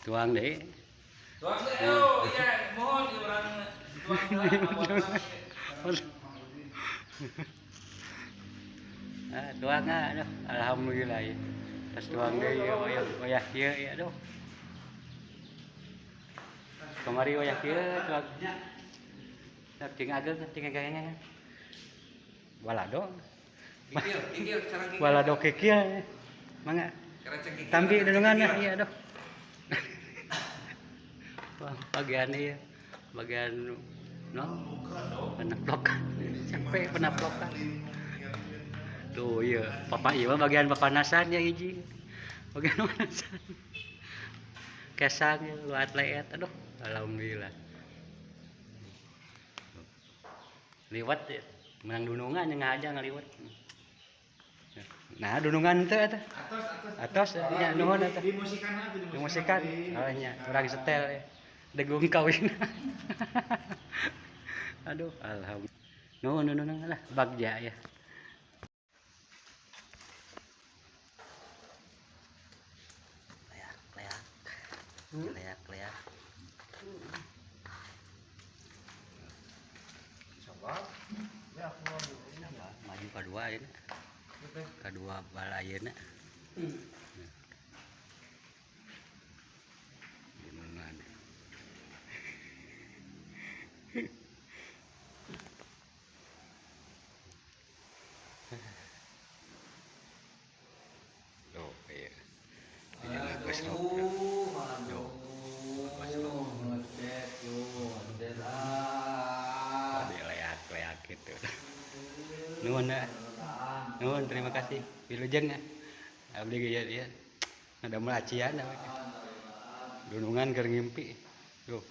Tuang deui. Tuang deh, oh iya, mohon di orang tuang heula. Ah, tuang aduh, alhamdulillah ya. Terus tuang deui ya, wayah kieu ya aduh. Kamari wayah kieu tuang. Cing ageng, cing ageng. Balado. Kikil, kikil, cara kikil. Balado kikil. Mangga. Tampi dunungan ya, iya aduh. Wah, bagian iya. Bagian no penaplokan. Sampai penaplokan. Tuh iya, papa iya bagian papanasan ya hiji. Bagian papanasan. Kesang luat leet aduh, alhamdulillah. Liwat ya. Menang dunungan yang aja ngaliwat. Nah, dunungan teh eta. Atos, atos. Atos nya nuhun eta. Di musikan atuh, Di musikan. Oh nya, urang setel ya. Degung kawin. Aduh, alhamdulillah. Nuhun nuhun lah bagja ya. Leak, leak. Leak, leak. Coba. Ya aku mau Maju kedua ini. Kedua bala ayeuna. Gunungan. Tuh, iya. Iya, bagus loh. Aduh, aduh, ngedet, yo, ngedet ah. Tadi leak-leak gitu. Nuhun ya. Nuhun, terima kasih. Wilujeng ya. Abdi ge ieu ieu. Ada melacian namanya. Dunungan keur ngimpi. Tuh.